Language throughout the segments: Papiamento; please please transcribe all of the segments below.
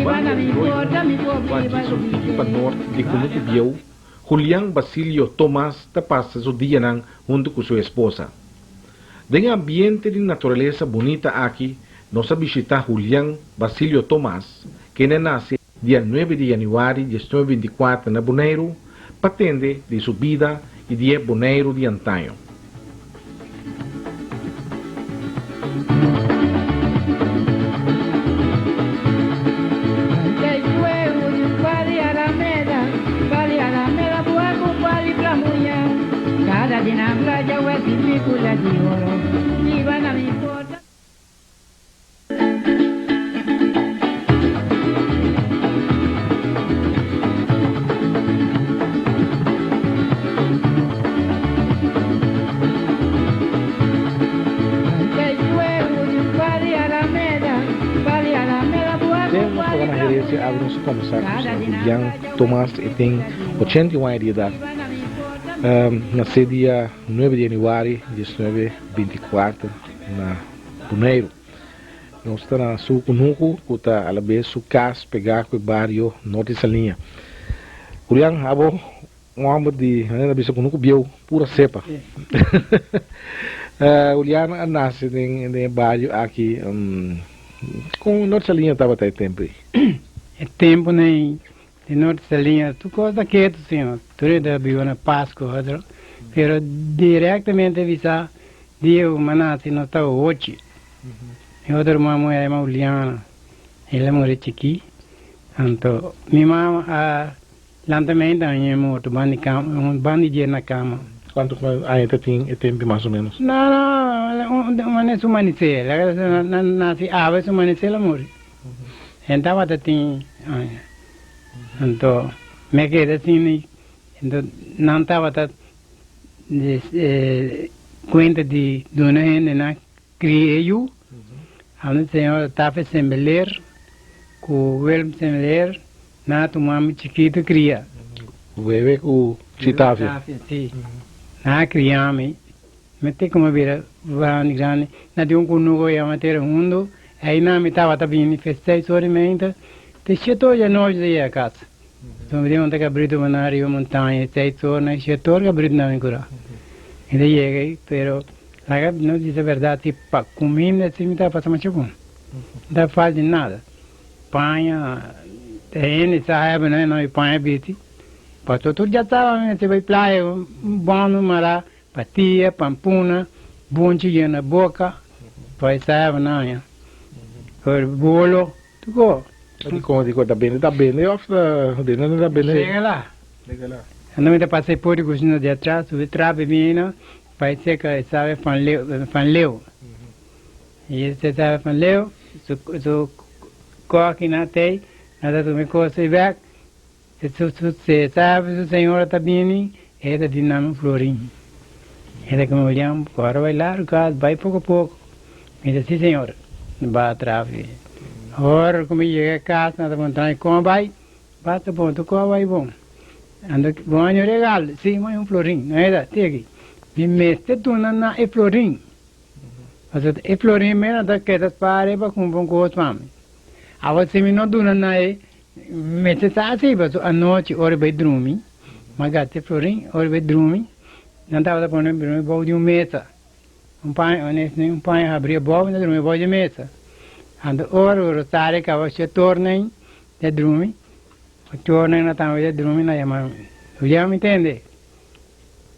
Banda di Rooi ku a djis un tiki pa nort di Kunuku Bieu, Julian Basilio Thomas ta pasa su dianan huntu ku su esposa. Den e ambiente di naturalesa bunita aki nos a bishitá Julian Basilio Thomas, kende a nase dia nuebe di yanüari diesnuebe bintikuater na Boneiru pa tende di su bida i di e Boneiru di antaño. Den nos programa Herencia awe nos a combersa cu señor Julian Thomas, e tin 81 aña di edad, nace dia nuebe di januari diesnuebe binticuater na Boneiru. Nos ta na su kunuku ku ta alabes su kas pegá ku e bario Norte Saliña. Julian, abo un hòmber di manera ta bisa kunuku bieu, pura sepa. Julian a nase den e bario aki. Kon Norte Saliña tabata e tempu ei? E tempunan di Norte Saliña tur kos ta ketu, señor. Tur hende ta biba na pas ku otro. Pero direktamente bisa Dia ku mi a nase nos tabata ochi. Mi otro ruman muhé a yama Uliana. El a muri chikí. Anto mi mama a lanta mi ainda aña morto banda di kama, banda di dje na kama. Kuantu aña ta tin e tempu mas o ménos? No, no, manera su manisé. Na nase awe su manisé el a muri. E tabata tin aña. Anto mi a keda asina, anto nan tabata Cuenta di duna hende na cria e yu. Ando señor Tafe Sembeler cu Willem Sembeler na tuma mi chikito cria. Wewe cu Chi Tafia. Si. Na cria mi. Mi te como bira grandi grandi. Na tin un cunuco yama Tera Hundo. Ahí na mi tabata bini fe seis ora y meinta te siete ora di anochi ta yega casa. Sombra di monta cabrito bo na riba montaña seis ora na siete ora cabrito na bin cura. Mi ta yega ahi pero laga nos bisa berdad si pa cuminda si mi ta pasa masha bon. No ta falta di nada. Paña ta hende sa heba no no paña bisti. Pasobra tur dia saba mi mester bay playa bono mara patia, pampuna, bunchi yena boca pa e sa heba na aña. Bolo, tuko. Dikon dikon ta bende ta bende of ta bende no ta bende? Regala. Regala. Ando mi ta pasa e por di kusina di atras subi trapi bini pa e seka e sabe van leu van leu. I e sabe van leu su su koki na tei na ta tuma e kos ei bek su su se sabe su señora ta bini e ta di nan un florin. E ta kome William ora bai largu kas bai poko poko. Mi ta si señor. Ba trafi. Ora ku mi yega kas nan ta puntra mi komo bai? Basta bon tu komo bai bon. Anto bo haña un regalo? Si, mi haña un florin. No e ta, teki. Mi mester duna nan e florin. Pasobra e florin mi nan ta keda spara pa kumpra un kos pa mi. Awor si mi no duna nan e, mester sa asi pasobra anochi ora bai drumi, mi a gasta e florin, ora bai drumi nan tabata pone drumi bou di un mesa. Un paña un paña habri abou na drumi abou di mesa. Anto ora ku Rosario kaba su torna ta drumi, e torna na tambe ta drumi na yama mi. Julian mi tende?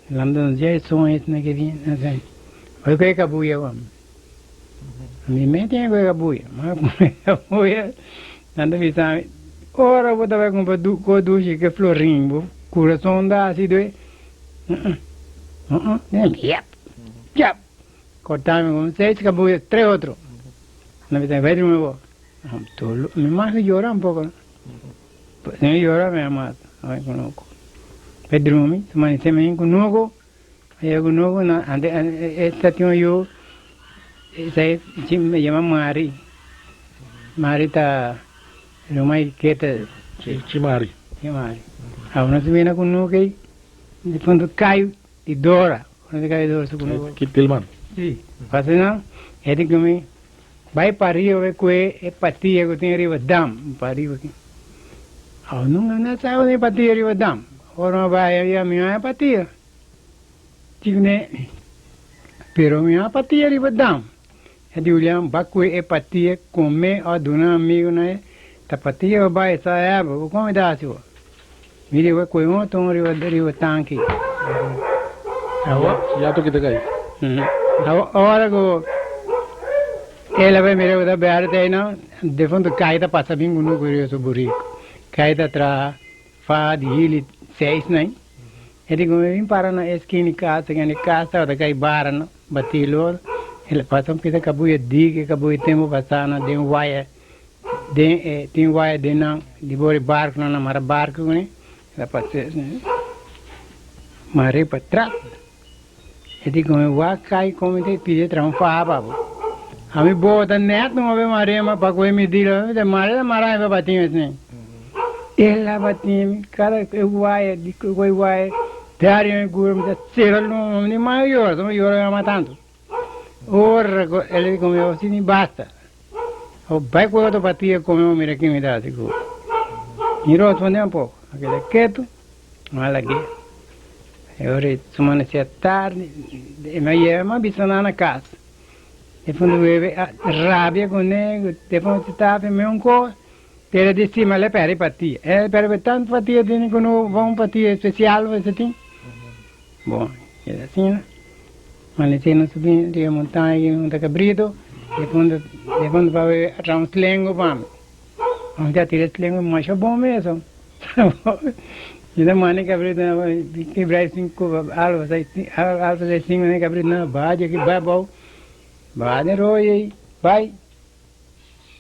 Lanta nos dje soño esnan ke bin na soño. Bai koe kabuya wam. Mi me tin koe kabuya. Ma koe kabuya nan ta bisa mi ora bo ta bai kumpra koe dushi ke florin bo kurason ta hasi due. Yep, yep. Cortame con seis cabullas, tres otro. No me vai dormir bo. Mi más que llora un poco. Pues no llora me mata. Ay conozco. Vai dormir, se amanece me conozco. Yo conozco na ante esta tío yo esa me llama Mari. Mari ta Ruma keta. Chimari. Chimari. Ahora no se viene con nuke. Di punto Cayo di Dora. Conoce Cayo di Dora su conoce? Ki Tilman. Si. Pasa nan, e di cu mi, Bai pariba bai kue e patia ku tin riba dam, pariba aki. Awo nunka mi a sa ku tin patia riba dam. Ora mi bai aya mi haña patia. Chikne, pero mi haña patia riba dam. E di Julian, ba kue e patia kome o duna amigunan e ta patia bo bai sa eba, bo kome ta hasi bo. Mi di, bo kue un oton riba riba tanki. Awo. Ya toki ta kai. Awo ora ku el a bai mira ku ta berde einan, defuntu kai ta pasa bin kunuku riba su buriku. Kai ta traha faha di hili seis nai. E di ku mi bin para na eskina di kasa, kende kasa tabata kai bara no, bati loro. El a pasa un pida kabuya diki, kabuya tempu pasá no den waya, den e tin waya den nan di bor e barku nan a mara barku kuné. El a pasa mare pa tras. E di ku mi wak kai komo te pidi traha un faha pa bo. Ami bota nèt no obe mare ma pa kohe mi dilo, mi ta mare ta mara mi pa batin esei. El a batin mi kada e waya di koe waya dari mi gura mi ta sera luma mi di ma yora so mi yora mi ama tantu. Ora ku el di ku mi osi mi basta. Abo bai koe otro patia kome bo mira kin mi ta hasi ku bo. Mi rosponde un poko, a keda ketu. Ma lag'é. E ora e sumanesé tardi, e mi a yega mi a bisa nan na kas. E fundu webe a rabia kuné, ku te fundu si tapi mi un kos, pero di sima el a pèrdè patia. El a pèrdè tantu patia tene ku no bon patia espesial bo tin. Bon, e ta asina. Manesé nos a bin riba montaña aki hunta kabrito, e fundu e fundu pa webe a traha un slengu pa mi. Nos a tira slengu masha bon mesun. Mi ta manda e cabrito kebra e cinco alfa sai cinco na e cabrito nan baha di aki bai abou baha den rooi ei bai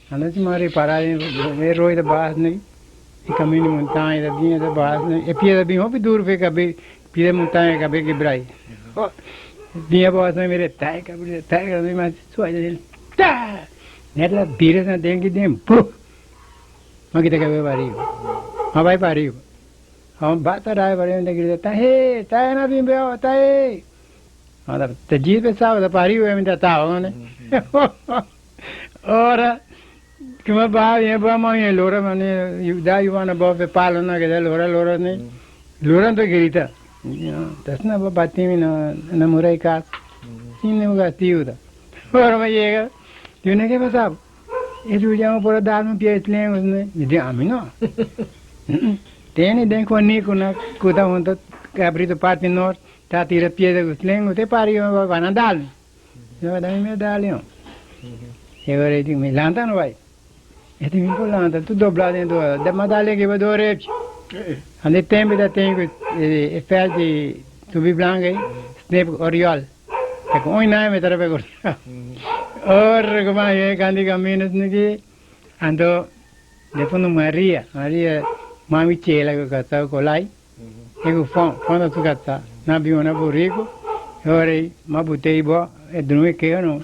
anda si m'a repara e rooi ta baha asina e camino di montaña ta bin ta baha asina e piedra bin hopi duro pa e cabe pida montaña e cabe kebra ei bin abou asina mi ta e cabrito ta e cabrito mi suaita ta net la bira asina den ki den buf. Ma kita ke bai pa riba. Ma bai pa riba. Ma basta rai pa riba, ta grita, Ta he! Ta he na bin beo! Ta he! Ma ta ta djis pensaba ta pa riba mi ta taba ne. Ora ku mi a baha mi a baha ma mi lora ma ne da yuana bof e palo na keda lora lora ne. Lora ta grita. Ta asina bo bati mi na na mura e kas. Sin ningun kastigu ta. Ora mi yega, digo, ne ke pasaba? E Julian por a dal mi pia e lengua ne? Mi di, ami no. Tene den Juanico na cu ta hunta cabrito parti nort ta tira piedra cu slengo te pari yo va na dal mi. Mi va dami mi a dal yo. E ora e di mi lanta no bai. E di mi por lanta tu dobla den do ma dal e kiba do repchi. Ande tempo ta ten cu e veld di tubi blanca ei snip oriol. Ta ku un nai mi ta recorda. Ora ku mi a yega di camino esaki, anto defuntu Maria, Maria mami Chela ku kasa ku Colai, e ku Fon, Fon ta su kasa, nan biba na Buriku, e ora ei mi a but'ei bo, e drumi keo no.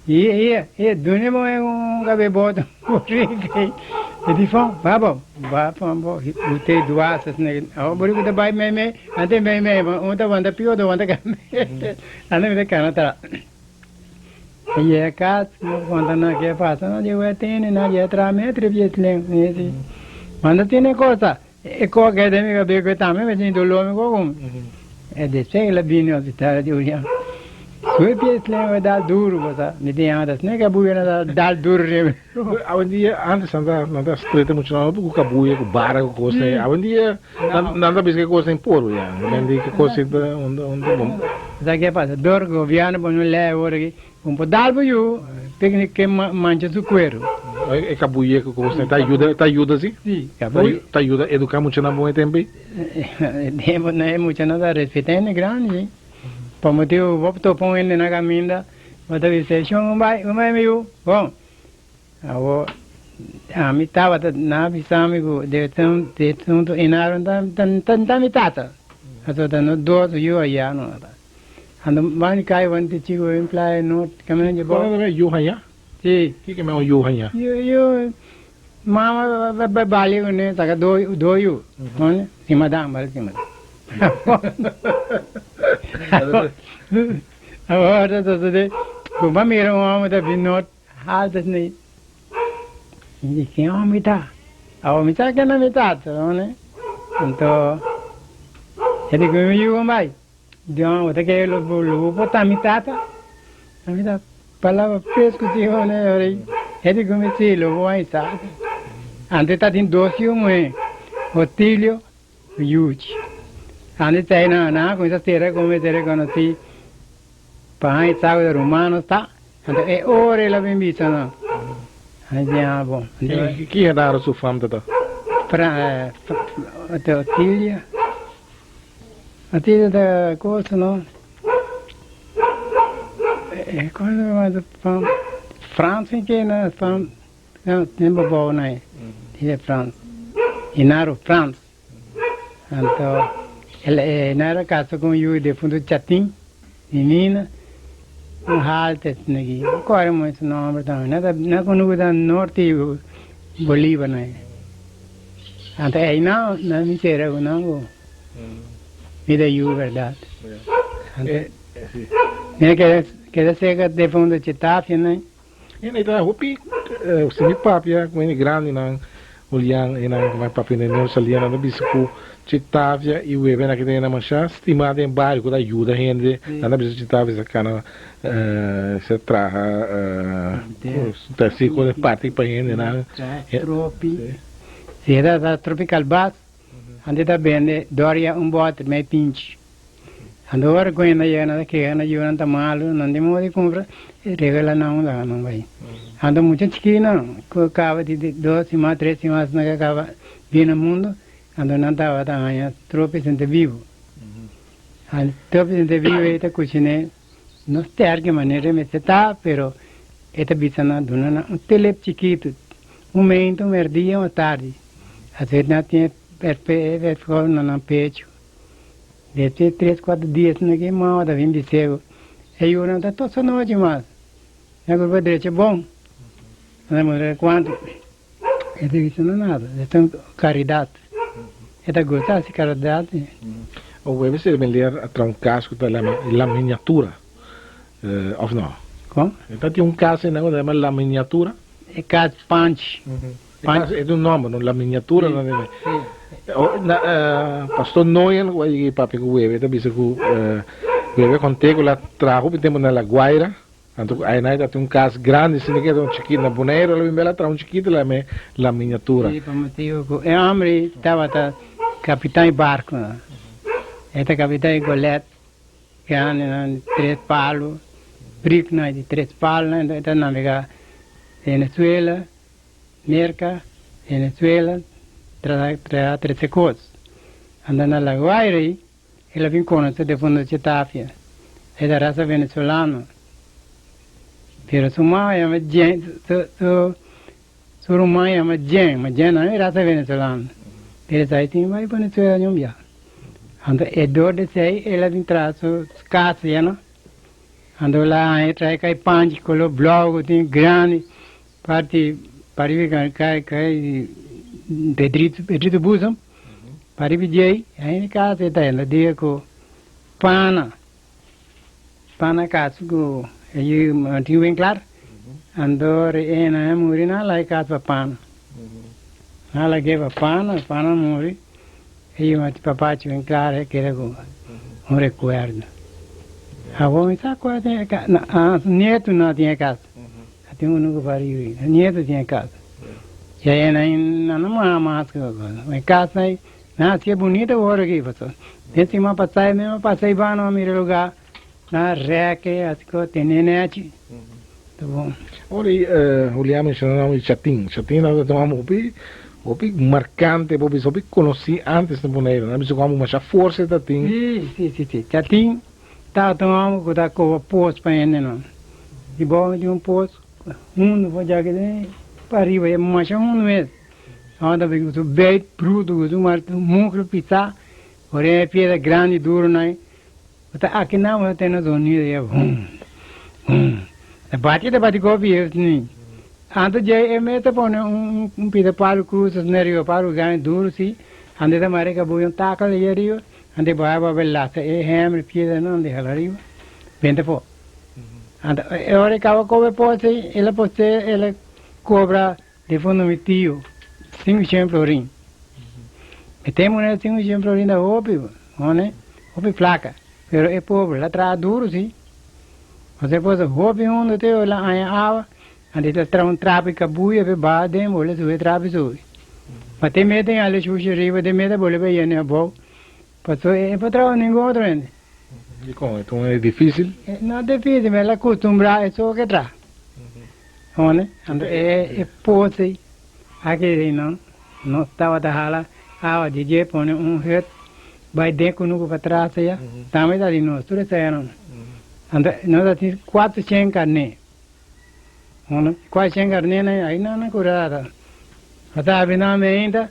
Ia, ia, ia, dune bo e un kabe boto Buriku ei. E di Fon, ba bo, ba Fon bo, but'ei duas asina, awor Buriku ta bai mei mei, ante mei mei, un ta wanta pio, otro wanta kame. Ante mi ta kana tra. E yega kas, mi konta nan ke pasa, nan di wè tene, nan yega traha mi e trip sling, mi di, manda tene cosa, e ko ke den mi kabe ku tambe mi tin doló mi koko. E despues el a bini hospital di Julian, su e pie sling a dal duru bo sa, mi di antes ne kabuya na ta dal duru riba. Awendia antes nan ta nan ta streta mucho nan ku kabuya ku bara ku kos awendia nan ta bisa ke kos ta puru ya nan di ke kos ta unda unda bon. Sa ke pasa dor gobierno pone un ley awor aki un por dal bo yu picnic ke mancha su cuero. E kabuya ku kos ta yuda ta yuda si? Si kabuya. Ta yuda educa muchanan bon e tempo ei? E tempo e muchanan ta respeta hende grandi si pa motibo bo topa un hende na caminda bo ta bisa e shon un bai un bai mi yu bon. Awor, ami tabata na bisa mi ku defuntu Enaro ta mi tata. Pasobra ta nos dos yu ayá no ta. Anto bani kai wan te chiku den playa no kaminda dje bou. Kiko yu haña? Si. Kiko men un yu haña? Yu yu mama bai bali kuné saka do yu. Simadan bali simadan. Awor ta sosodé ku bo a mira un hòmber ta bin nort. Haltu asina. Mi di, ken hòmber ta? Awor mi sa ken ta mi tata, no? Anto, e di ku mi yu a bai. Di, bo ta kere lo bo por ta mi tata? Mi ta palabra fresku si hone ora e di ku mi si lo bo a sa. Anto ta tin dos yu muhé, Otilio ku Yuchi. Anto ta nan a kuminsá sera ku mi ta rekonosí pa haña sa ku ta rumannan ta. Anto e ora el a bin bisa nan. Anto di ah bon. Ki edad su fam ta ta? Otilio. Otilio ta cosa no. E cosa fam Frans ke na fam tempo bou na e Frans. Inaro Frans. Anto el e no era casa cu un yu defunto Chatin, Nina, un halte asina aki. No corda moe su nomber tambe. Na ta na cunucu ta norte di Bolivar na e. Anto eynan na mi sera cu nan cu mi ta yu berdad. Anto mi a keda keda cerca defunto Chetafia nan. Hende ta hopi si mi papia ku hende grandinan Julian e nan ku papia den nos salia nan ta bisa ku Chitavia i Webe nan kende nan masha stima den bario ku ta yuda hende nan ta bisa Chitavia sa kana sa traha ta hasi kos parti pa hendenan. Tropi si e ta tropical bus antes ta bende doria un boter mei pinchi. Anto ora ku hende yega nan ta keha nan yunan ta malu, nan tin modo di kumpra, e regala nan un laga nan bai. Anto mucha chikí nan ku kaba di dos siman, tres siman asina ke kaba bini na mundu, anto nan tabata haña tropi sente bibu. Anto tropi sente bibu ei ta kushiné no sterke manera e mester ta, pero e ta bisa nan duna nan un telep chikitu, un meinta, un merdia, un atardi. Asina nan tin e na nan pechu. Despues tres cuatro dias na ki mama ta bin bisego e yunan ta tosa nochi mas na grupo drecha bon na mustra cuanto e ta bisa no nada e ta caridad e ta gusta haci caridad. O web se ben leer a traha un cas cu ta lama la miniatura of no? Con? E ta tin un cas einan cu ta lama la miniatura. E cas Panchi. E ta un nomber no la miniatura no debe. Pastor Noel cu a yega y papia cu Webe ta bisa cu Webe a conte cu la traha hopi tempo na La Guaira anto cu ayna ta tin un cas grandi asina ke un chikito na Boneiru la bin bela traha un chikito la me la miniatura. Si pa motibo cu e hombre tabata capitan di barco e ta capitan di golet grandi nan di tres palo brik nan di tres palo nan e ta navega Venezuela Merka, Venezuela, traha trese kos. Anda na La Guaira ei, el a bin konosé defunto Chetafia. E ta rasa venezolano. Pero su mama yama Jen, su, su, su ruman yama Jen, ma Jen no e rasa venezolano. Pero esei tin bai Venezuela ñun bia. Anto e dor di esei el a bin traha su kas ya no. Anto la haña trae kai panchi kolor blou ku tin grandi. Parti pariba kai kai Pedrito Pedrito Buzo pariba djei ainda casa e ta enda dia ku pana pana casa ku e yu Martin Winklar anto ena a muri nan a laga casa pa pana nan a lag'e pa pana pana a muri e yu Papachi Winklar a keda ku un rekuerdo awor mi sa kua tin e casa nieto nan tin e casa. A tin unu ku pari yu i nietu tin e kasa. Ya e nan nan no muha mas ku cosa. E kasa ei nan hasié bunito awor aki pasobra den siman pasá e mesmo pasa ei bano a mira e lugá nan a rèk e hasi kos tene nèchi. Ta bon. Ora i Julián menshona nan di Chatin. Chatin tabata ta un hòmber hopi hopi markante, bo bisa hopi konosí ántes na Boneiru. Nan bisa ku hòmber masha forsa e ta tin. Si, si, si, si. Chatin Tabata un hòmber ku ta koba pos pa hendenan. Di bou di un pos hundu for djaki te pariba, e masha hundu mes. Hòmber ta bin ku su beit brutu, ku su mugre pisá, ora e piedra grandi durunan, bo ta akinan bo ta tene zonido ya vum, vum. Ta bati ta bati kopi esei. Anto djei e mes ta pone un pida palu krus asina riba, palu grandi duru si, anto e ta mara e kabuya un takal allá riba. Ante bai bo a lasa e hember piedra nan di hala riba, benta afó. Anto e ora e kaba koba e pos ei, el a post'é, el a kobra di fondo mi tio sinku shen florin. Mi tempu na e sinku shen florin ta hopi, hone, hopi plaka. Pero e pober, el a traha duru si. Pasobra e pos ta hopi hundu te el a haña awa, anto el a traha un trapi kabuya p'e baha den, bole subi e trapi subi. Ma te mete en ale shushi riba, te mete bole pa yene abou. Pasobra e por traha ningun otro hende. Dikon? E ta un hende difísil? No difísil, ma el a kustumbrá e so ke traha. Hone, anto e pos ei, aki ei nan, nos tabata hala awa di dje pone un hut bai den kunuku patras aya, tambe ta di nos, tur esei nan. Anto nos a tin kuatro shen karné. Hone, kuatro shen karné nan, ai nan a kura ata. Ata abi nan me ainda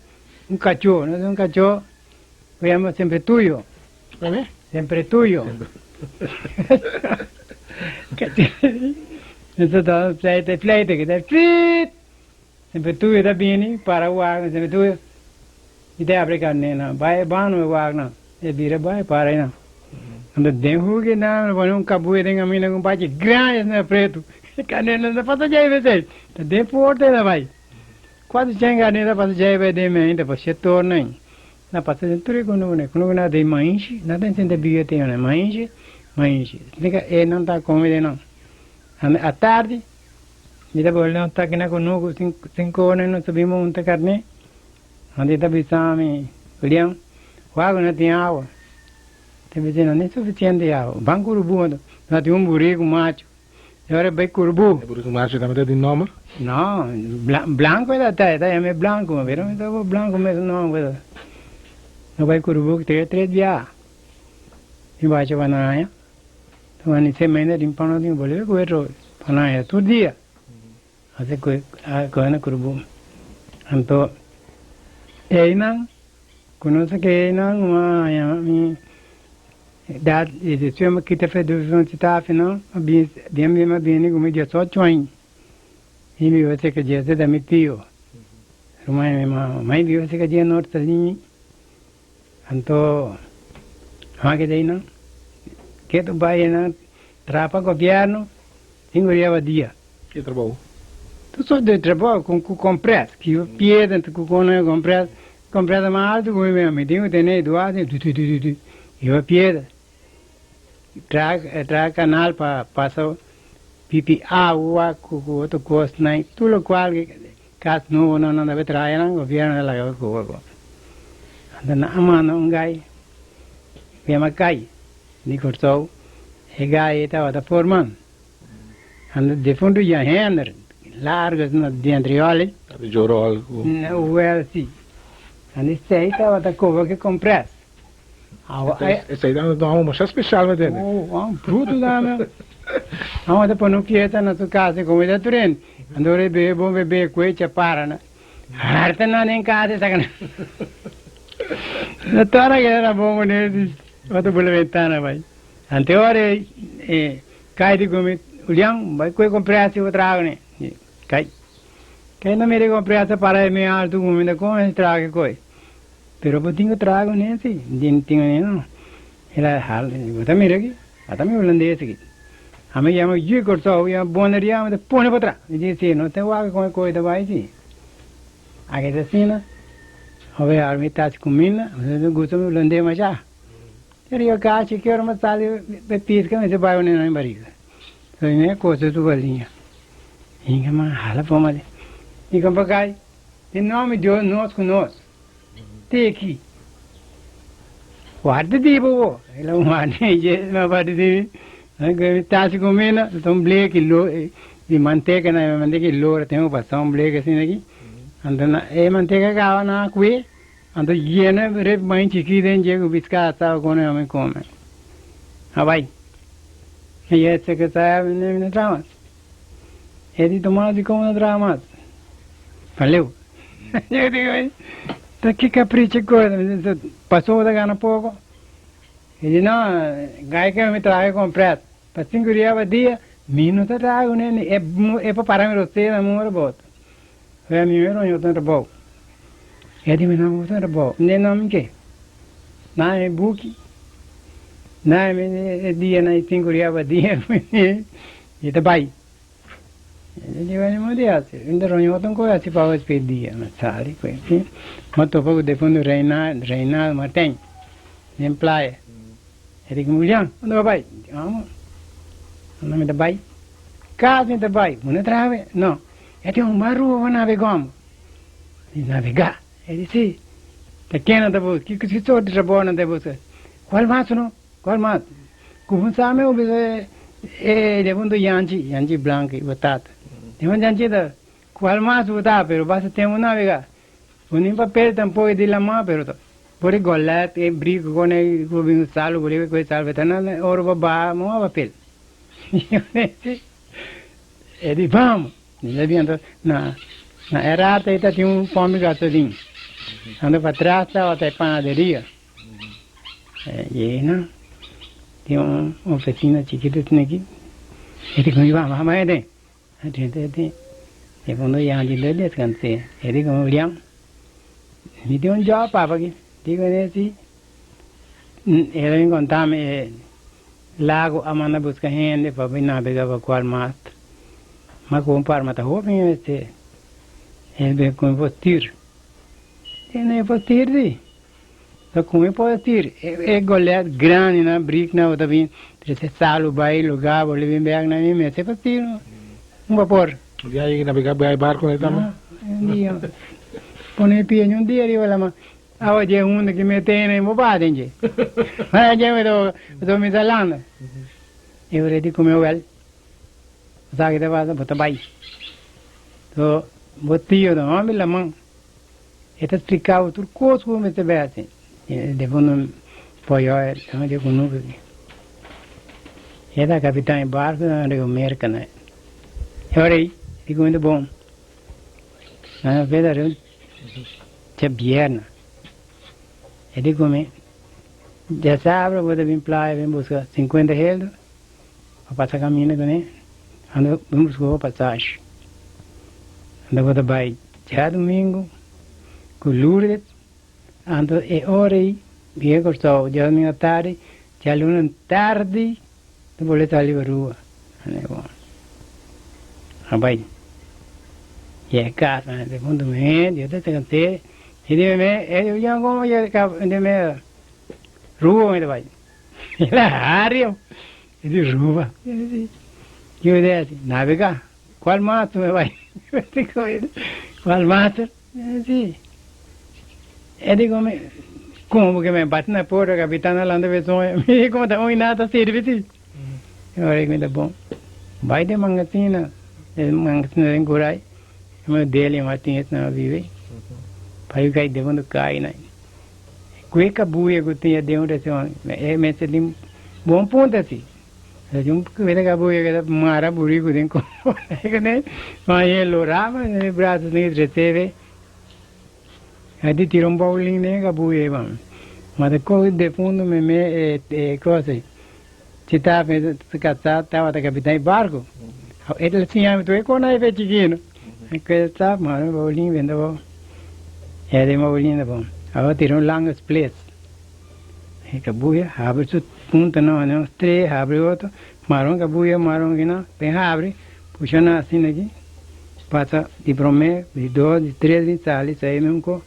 un kachó, nos un kachó. Lo llama Siempre Tuyo. ¿Cómo? Siempre Tuyo. Eso ta fleita, fleita que ta flit. Siempre Tuyo ta bini para wak, Siempre Tuyo. Y ta abri carne na, bai bano e wak na. E bira bai para na. Ando den huki na, lo pone un cabuya den camina con bachi grande na preto. Carne na pasa jai vece. Ta den porta na bai. Cuatro chen carne ta pasa jai bai den me ainda pa setor na. Na pasa den tur e kunuku kunuku na den mainshi, na den sinta biga te yona mainshi, mainshi. Snika e nan ta kome den nan. Anda atardi, mi ta bole nos taki na kunuku sin ora nos ta bin monta karné. Anda e ta bisa mi, Julian, wak no tin awa. Ta bisa no tin sufisiente awa. Ban kurubu anto. No tin un buriku machu. E ora e bai kurubu. E buriku machu tambe ta tin nomber? No, blanco e ta ta, e ta yama e blanco, pero mi ta bo blanco mes nomber. No bai kurubu tres tres bia. Mi bacha banaya, wani sementa tin pano tin bolbe ku otro banaya tur dia. Asi ku a kohe na kurubu. Anto einan ku no sa ke einan ma haña mi dat i despues mi kita fe dus tafi nan a bin bien bien a bini ku mi diesocho aña. Mi biba serka dje ese ta mi tio. Ruman di mi mama. Mi biba serka dje norte Saliñi. Anto a keda einan. Ketu bai einan traha pa gobièrnu sin ku riaba dia. Ki trabou? Tur sort di trabou ku kompres. Ki piedra ku kono kompres. Kompres ta mas altu ku mi mesmu. Mi tin ku tene duas tu tu tu tu. Riba piedra. Traha kanal pa pasa pipi awa ku otro kosnan. Tur lokual kas nobo nan nan ta traha nan gobièrnu ta laga koba koba. Anto nan a manda un gai ku yama Kai di Kòrsou. E gai tabata forman. Anto defuntu Jan Hender largu asina dentro i oli. Tabata jorol ku. Wel si. Anto esei tabata koba ku kompres. Esei ta un amo masha special mi tende. Oh, un bruto dame. Amo ta pone un fiesta na su casa como ta tur hende. Anto ora e bebe bon bebe cuecha para na. Harta nan den casa e saca nan. Na tora que era bon cu ne ota bula ventana bai. Anto ora e cai di come Julian bai cue compresa e trago ne. Cai. Cai na mira compresa para e me alto come come trago coi. Pero bo tin ku traha ku Nancy? Tin tin ku no. El a hal, bo ta mira aki, ata mi hulandes aki. Ami yama yu Kòrsou, yama Bonaria, mi ta pone pa tra. Mi di si, no ta wak kon e kos ta bai si. Aki ta asina, hopi a mi ta hasi kuminda, mi ta gusta mi hulandes masha. Pero yo kachi ki ora mi sali pa piska mi ta bai un na mi barika. So mi a kosa su baliña. Inga ma hala poma di. Mi kompa kai. Den nòmber di Dios nos ku nos te aki. Warda di bo bo. El a warda dje ma warda di mi. Tasi kumina ta un bleki lo di manteka na manteka i lora ten un pasa un bleki asina aki. Anto na e manteka kaba na kue anto yena ref bain chikit den dje ku biskat sa kono yami kome. A bai. E yese ke sa mi no traha mas. E di Tomas di como no traha mas. Paleu. Yo digo, "Ey, ta ki capricho cosa, paso ta gana poco. E di no, gai ke mi traha con pret. Pa cinco dia pa dia, mi no ta traha con hende. E, e pa para mi rosera, mi mora bot. Oye, mi mero yo ta trabou. E di mi no bo ta trabou. Ne no mi ke. Na mi buki. Na mi e dia na cinco dia pa dia. E ta bai. E di bai mo di hasi. Un ta roña otro koe hasi pa despedí. Ma sali koe. Si. Ma topa ku defuntu Reinaldo, Reinaldo Martijn den playa. E di ku Julian, unda bo bai? Di, Amo, unda mi ta bai? Kas mi ta bai. Bo no traha be? No. E di, Un barua bo nabegá amo. Di, Nabegá? E di, Si. Ta ken nan ta buska? Ki ki sort di trabou nan ta buska? Kual mas no? Kual mas? Kuminsá mi bisa e defuntu Yanchi, Yanchi Blanco i bo tata. Defuntu Yanchi ta, Kual mas bo ta? Pero basta tempu nabegá. Bo nin papel tampoco di lama pero ta por e golet e brico con e cu bin salo por e cu salo ta na ora bo baha mo papel e di vamo e di anto na na e rato e ta tin un pompi gasolin anto patras tabata e panaderia e nan tin un oficina chikito asina aki e di vamo vamo aden. E cuando Yanchi ta descansé, e di como William, mi tin un job papa aki. Dico ne si. El a bin contami e lago a manda busca hende pa bin nabega pa cual mast. Ma cu un par mata hopi mester. El bin cu mi por stuur. Di no e por stuur si. Ta con e por stuur. E golet grandi na brik na bo ta bin trece salu bay lugar bo bin bek na mi mester por stuur un bapor. Ya yega nabega bay barco na tambe. Un dia pone pia un dia riba lama awa dje hunda ki mete na bo baden dje. Mara dje mi ta cuminsa landa. E ora di come wel. Bo sa ki ta pasa bo ta bay. So bo tio ta homber laman. E ta spliká bo tur kos ku bo mester bai hasi. E defuntu Poyo e ta di kunuku aki. E ta kapitan e barku na Rio Merka na. E ora ei di kuminda bon. Nan a feta riba djabièrnè. E di kumi djasabra bo ta bin playa bin buska sinkuenta heldu pa pasa kaminda kuné. Ando bin buska bo pasashi. Ando bo ta bai djadumingu ku Lourdes. Anto e ora ei bia Kòrsou djadumingu atardi, djaluna tardi ta bolbe sali pa Aruba. Ane bon. A bai. Yega kas, mane te punto mi, Dios ta cansé. I di mi, e di mi, como yega di mi, Aruba mi ta bai. El a haria. E di Aruba. Kico mi ta haci? Nabega. Cual master mi bai? Cual master? Si. E di come, como que me bati na porta, capitan a lanta pe soño. Mi di como ta un nada ta sirbi si. E ora mi ta bon. Bai den mangasina, e mangasina den Curai. E mi Delia Martinez na vive. Pai cai defuntu cai na. Cue cabuya cu tin aden un restaurant. E mester tin bon punta si. Un keda kabuya keda mara buriku den kone ma e loraba e braso tin recebe a di tira un bowling den kabuya ban ma ta kohe defunto meme e cosa si ta kasa tabata kapitan e barco e ta siña mi tur e kona e fe chikino e keda sa mara bowling benta bo e den bowling ta bon awa tira un langa sples. E kabuya habri su puntanan ane un strea habri otro, mara un kabuya mara un kinan, bin habri pusha nan asina aki, pasa di prome, di dos, di tres bin sali sai mesmo ko,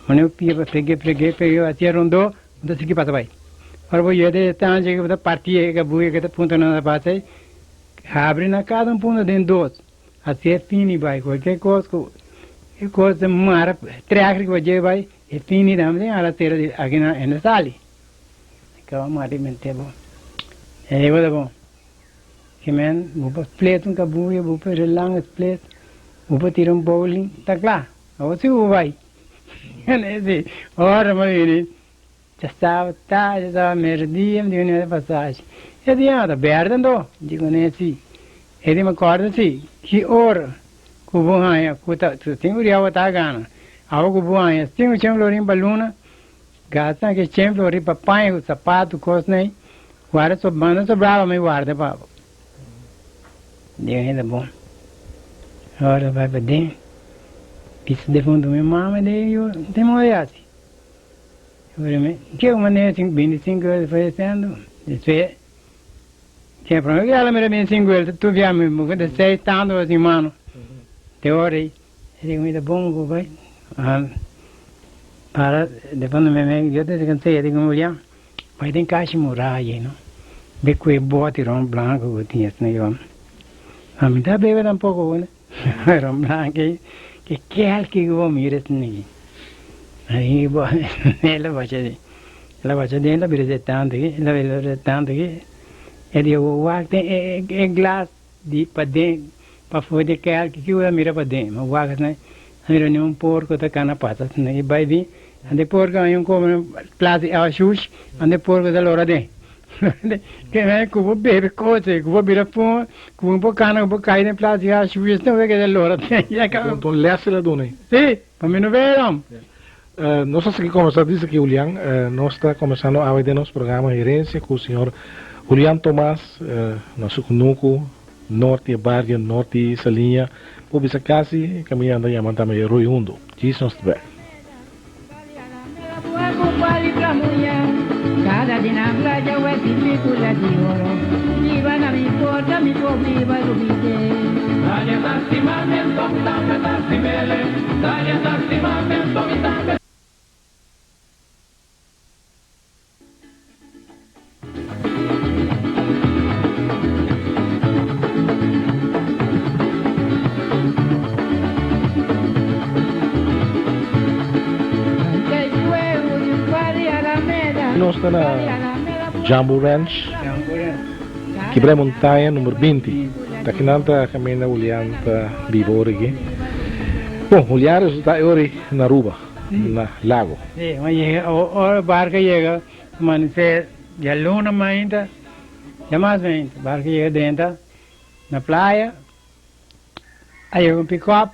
pone un pia pa frege frege frege hacia rondó, bo ta sigui pasa bai. Ora bo yega den e estancia bo ta parti e kabuya ke ta puntanan ta pasa ei, habri na kada un punta den dos. Hacia e fini bai, cualkier cos cu e cos ta mara trek riba dje bai, e fini tambe tin ala cera di aki nan e no sali. E caba mata e mente bo. E leba ta bon. Ke men bo por split un cabuya, bo por relanga split, bo por tira un bowling, ta cla. Awor si bo bai. Ora mi bini. Dja staba tardi, dja staba merdia, mi di ku pasashi. E di, Ah, ta berde anto? Mi di kuné, Si. E di, Mi kòrda si, ki ora ku bo haña ku ta sinku dia bo ta gana. Awe ku bo haña sinku chen florin pa luna, gasta ki chen florin pa paña ku sapatu, kosnan ei, warda so, manda sobrá pa mi warda pa bo. Mi di, Esei ta bon. Ora bai paden, bisa defuntu mi mama di, Yu, no tin moda di hasi. Ke manera 25 ora despues di sendo, despues Ke prome ke ala mira mi 50 tu bia mi bu de sei tanto assim mano. Te ora e digo mi da bom go vai. Ah, para de quando me me yo te cansei digo Julián, vai den cashi muralla, no? Be kue bote ron blanco ku tinha assim yo. A mi da bebe tampoco, né? Ron blanco que que que go mira assim. Aí bo ela vai ela vai den la bire tanto que la bire tanto que e digo wak den e e glass di pa den pa fora de kel que que mira pa den, ma wak né mira ni un porco ta cana pata né e vai bi ande porco aí um come place a shush ande porco da lora den que me cubo bebe coisa cubo bira pon cubo um cana cubo cai na place a shush não ve que da lora den ya ka Então lesse la dona. Sí, pa mim não veram. Nos aki cuminsa bisa cu Julián, nos ta cuminsando awe den nos programa Herencia cu señor Julián Tomás, nos kunuku, norte barrio, norte Saliña, por bisa casi caminando yama tambe Roy Hundo. Djis nos ta back. Nos ta na Jambo Ranch, Kibra Montaña number 20. Ta kinan ta caminda Julián ta biba ora aki. Bon, Julián resulta e ora na Aruba, na Lago. Sí, ma yega, ora barco yega, amanecer, ya luna mainta, ya mas mainta, barco yega drenta na playa, a yega un pick-up,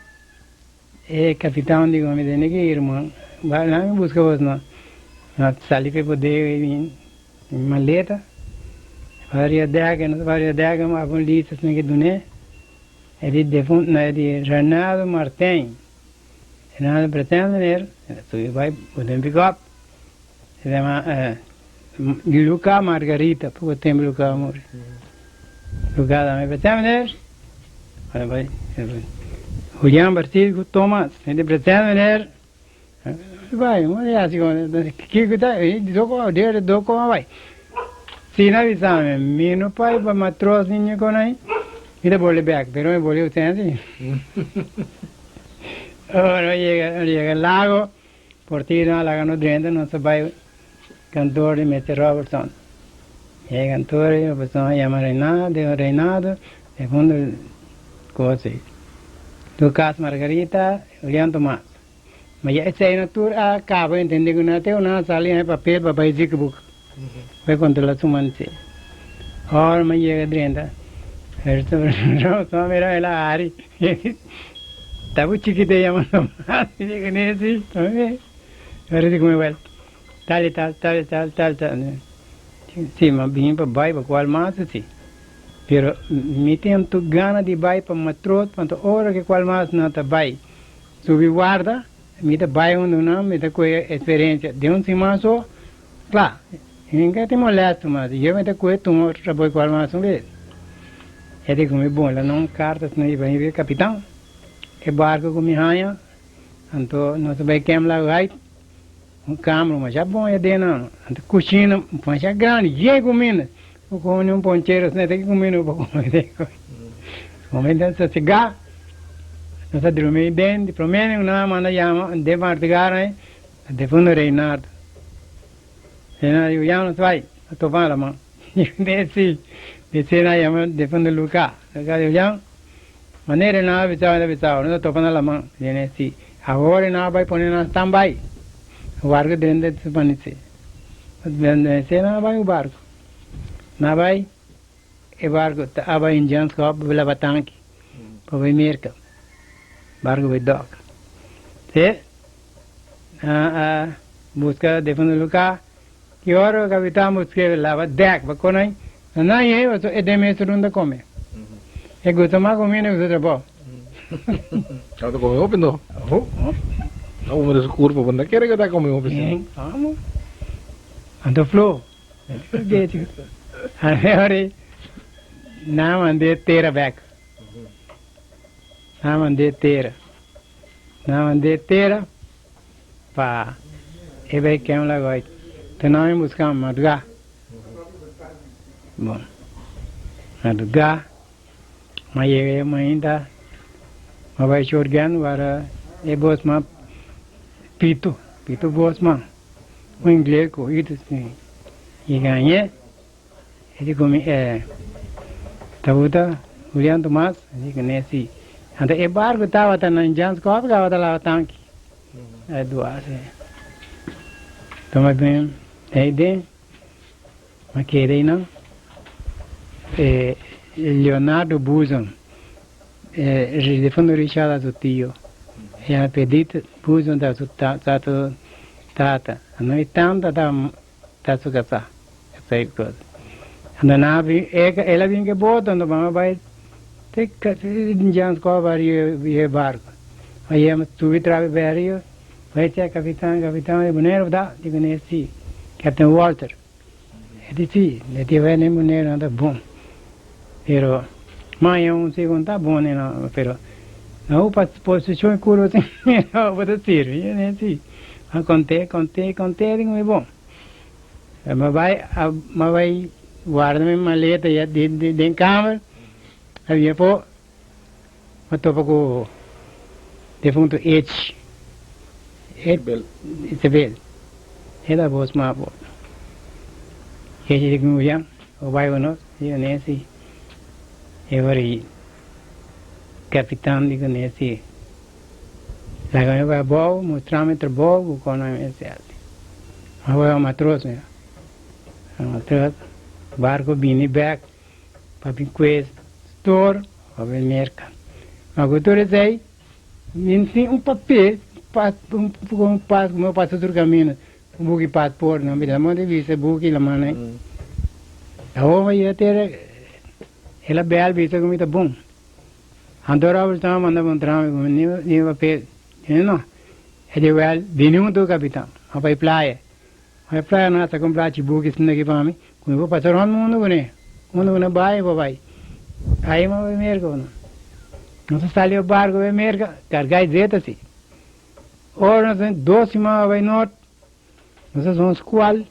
e capitão digo, mi tene que ir, man, vai lá me busca vos, no. Na sali pe bodega e mi maleta, varia dega, no varia dega, ma com lista assim que dune, é de defunto, não é de Renato Martin. Renato pretende ler, tu vai botar um pick-up. Se chama Luca Margarita, pouco tempo Luca morre. Luca também pretende ler. Olha, vai, vai. Julián Bartido Tomás, ele pretende ler. Vai, olha assim, que que tá, doko, de doko vai. Si na visame, mi no pai pa matros niño con ahí. Mi te vuelve back, pero me vuelve usted así. Ora llega, llega el lago, por ti no la ganó 30, no se va cantor de Mr. Robertson. Llega cantor, Robertson llama Reinaldo, de Reinaldo, de fondo cosa. Lucas Margarita, Julián Tomás. Ma ya ese na tour a cabo, entendí que una te una salida de papel para país que book. Fue contra la sumante. Ahora me llega 30. Esto no mira el Ari. Estaba chiquito llamando más. Y digo, necesito. Ahora digo, igual. Tal y tal, tal y tal, tal, tal. Sí, ma bien para bai, para cual más, sí. Pero mi tenho gana de bai para matrot, quanto hora que cual más no te bai. Subi guarda, mi te bai onde não, mi te coe experiência de um simaso, claro. Ninguém te molesta, mas eu me te coe tu raboi cual más um vez. E digo, mi bom, lá não cartas não iba ver capitão. E barco com mi raia, anto nós vai quem lá vai. Um câmara, mas já bom é de não. Anto cozinha, um pão já grande, e comendo. O come um poncheiro, você tem que comer um pouco. Momento de cigarro. Nós dormimos bem, de prometo, não manda chama, de martigar, né? De fundo Reinaldo. Reinaldo, eu já não vai, tô falando, mano. Desci, desci na chama, de fundo Luca. Luca, eu já, maneira não avisava, avisava, não tô falando, mano. Desci. Agora não vai pôr na stand-by. O barco dentro de panisse. Desci não vai o barco. Não vai, e barco, aba Indians Cup, leva tanque. Para América. Barco vai dock. Se, busca de fundo Luca, que hora o capitão busca lava deck, vai com aí. Não é, é de mês runda come. E gusta mais comer que outra boa. Tá come open no? Oh, No, mas essa curva, quando quer que tá come open. Bien, vamos. Ando flow. Agora, Nan a mand'é tera bèk. Nan a mand'é tera. Nan a mand'é tera pa e bai kem lagoit. Te nan a bin buska mi madrugá. Bon, madrugá mi a yega e mainta, mi a bai shorgen wara e bosman Pito, Pito Bosman, un ingles ku oído i gañ'é. E di ku mi, E tabuta Julian Tomas? E di ku ne, Si. Anto e barku tabata na Jans Kòp tabata laba tanki. E duas e. Tuma bin ei den, mi a keda einan. E Leonardo Buzon, e difunto Richard ta su tio. E yama Pedrito Buzon ta su tata. Anto e tanta ta. Ta su kasá, esei kos. Anto nan a bin, e el a bin ku e boto, anto mama bai te Jans Kòba riba e barko. A yema subi trabe bai ariba, bai siña kapitan, kapitan di Boneiru ta? Di kuné si, Captain Walter. E di si, e di bai den Boneiru nan ta bon. Pero maña un segun ta bon no, pero no pa posishon i kurva sin bo ta sirbi, e di si. A kont'é, kont'é, kont'é, di ku mi bon. Mi bai, mi bai warda mi maleta ya den kamer, a bia afó, mi topa ku defuntu Ech, Isabel, e ta bos mas afó. Ech di ku mi Julian, bo bai ku nos? Mi di kuné si. E ora ei kapitan di kuné si. Laga mi bai abou, mustra mi trabou ku kon mi mester hasi. Mi bai un matros mi. Un matros, barku bini bek pa bin kue store pa bin Merka. Ma ku tur esei, mi tin un papel, un pas ku mi a pasa tur kaminda, un buki pasport, no mi ta manda bisa e buki la manda. Awor mi yega tera, el a bel bisa ku mi ta bon. Anto Robert tamba manda puntra mi ku mi ni papel. Mi no. E di wèl, bini huntu ku kapitan. Nos bai playa. Nos bai playa nos a kumpra chibuki esaki aki pa mi ku mi por pasa rònt mundu kuné. Mundu ku no bai mi por bai. Ai mi bai Merka ku nos. Nos a sali pa barku bai Merka, karga e zeta si. Ora nos a dos siman a bai nort, nos a son skual.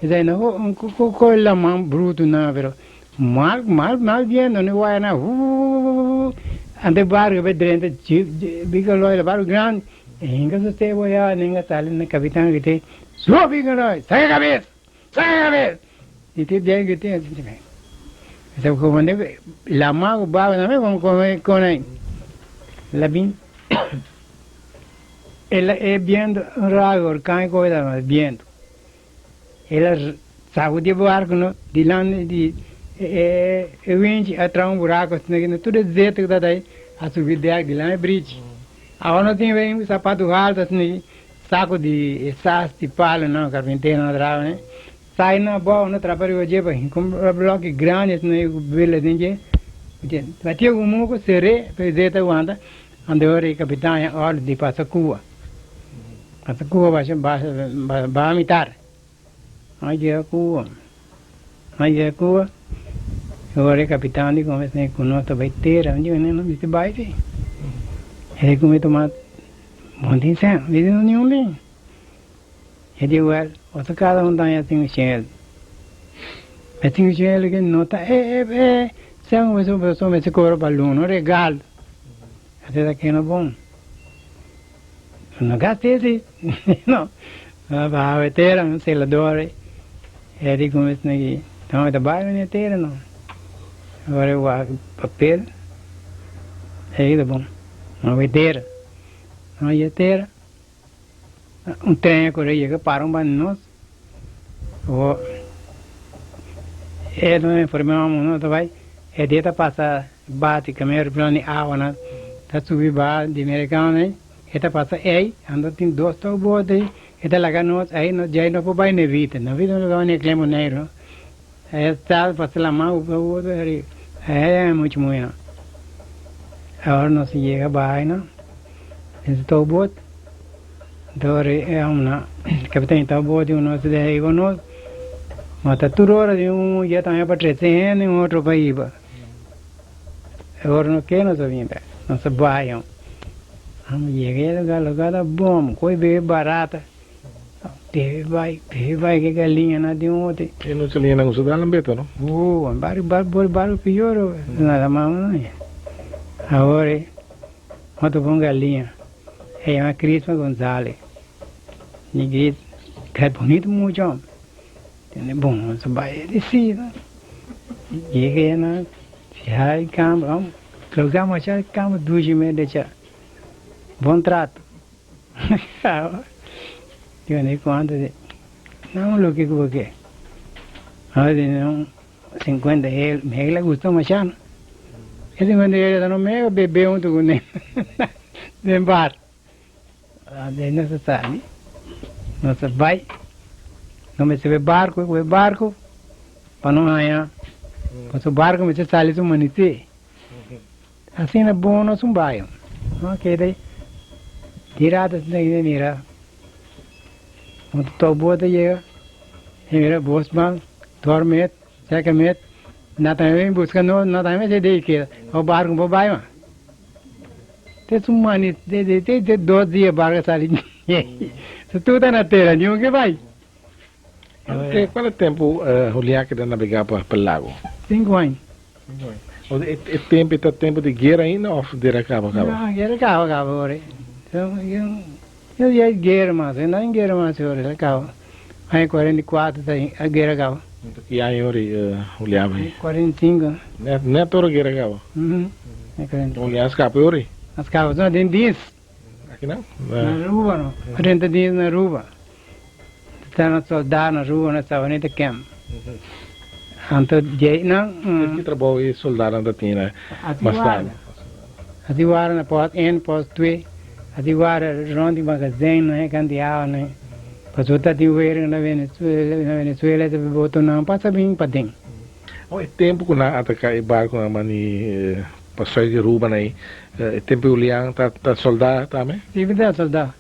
Esei no ku koe laman brutu nan, pero mal mal mal biento no waya nan vuvuvuvuvu anto e barco be drenta Bicoloi la barco grandi e hinka su stebo ya ninga sali na capitan grite suba Bicoloi saca cabeza saca cabeza y te bien grite así esei comandante laman ku barco tambe como con ahí la bin e biento un rayo orkan e koe ta biento. El a saku di e barku no dilanti di e winchi a traha un buraku asina ki tur e zeta ku tabata ei a subi dèk dilanti e brichi. Awor no tin wen sapatu haltu asina ki saku di e sas di palu nan karpinteronan a traha kuné. Sai nan abou no trapa riba dje pa hinka un bloki grandi asina ku bela den dje. Batia ku muku ser'é pa e zeta wanta. Anto ora e kapitan a òrdu di pasa Cuba. Pasa Cuba basha basha baha mitar. A yega Cuba. A yega Cuba. E ora e kapitan di come esei ku nos ta bai tera. Mi di no mester bai si. E di come tuma bon tin sen. Mi di no niun tin. E di wèl boso kada un taña tin un shel. E tin un shel ke no ta e e e sen ku boso mester kobra pa luna un regalo. Ate ta kena bon. No gast'é si. No. Pa awe tera un selador e di come esaki. No ta bai mene tera no. Ora e wak papel ei ta bon. Awe tera. Awe tera. Un tren a kore yega para un banda di nos. Awor e no informamos nos ta bai. E dia ta pasa bati kami aeroplano di awa nan ta subi baha di merikano ei. E ta pasa ei anto tin dos towboat ei e ta laga nos ei nos djei no por bai Nevita. Nevita no ta bai Boneiru. E ta pasa laman ei muchu muhé. Awor nos yega baha ei nan. Den su towboat. Dor e homnan kapitan di towboat di un nos deha iba nos. Ma ta tur ora di un ya tambe pa trese hende un otro pa iba. Ora no ke nos a bin bek. Nos a bai hom. Amo yega e lugar, lugar ta bom, koe bebe barata. Bebe bai, bebe bai ke galiñanan den otro. E no galiñanan usa dal beta no? Oh, bario, bario, bario pior, nada mas no. Awor e, otro bon galiña. E yama Crisma Gonzales. Mi grit, kai bonito mucha hom. Tene bon, nos a bai di si. Yega na fiha e cama, hom, loke amo acha cama dushi me decha. Bon trato. Digo, ni cuanto di, no loke cu bo ke. Ahora di, no, 50 el, me le gusta masha no. E 50 el no me bebe hunto cu ne den bar. De nos a sali, nos a bai, nos mester bai barco, cu e barco pa no haña, pasobra barco mester sali su manisé. Asina bon nos un bai. No keda di rato asina hende mira un tòkbot a yega, e mira bosman, dòrmet, sèkèmet, nan tambe bin buska nos, nan tambe mester dei keda, o barco no por bai mas. Te su mani, te te dos dia barco a sali, su tur ta na tera, niun ke bai. Cual e tempo Julián keda nabega pa lago? Cinco aña. E tempo ta tempo di guera ainda of guera caba caba? No, guera caba caba ora. No ya guera mas, no hay guera mas ora, a caba. Aña 44 ta a guera caba. Ki aña ora Julián bai? 45. Net ora guera caba? Julián scapa ora? A scapa, no den dies. Aki nan? Na Aruba no. 40 dies na Aruba. Ta na soldá na Aruba na Sabaneta Camp. Anto djei nan. Ki trabou e soldanan ta tin mas tardi? Hasi warda na post 1, post 2. Hasi warda rond di magazijn nan e kanti awa nan. Pasobra ta tin wering na Venezuela, na Venezuela ta botonan pasa bin paden. E tempu ku nan ataka e barkunan mani pa sùit di Aruba na ei, e tempu Julian ta ta soldá tambe? Si, mi ta soldá.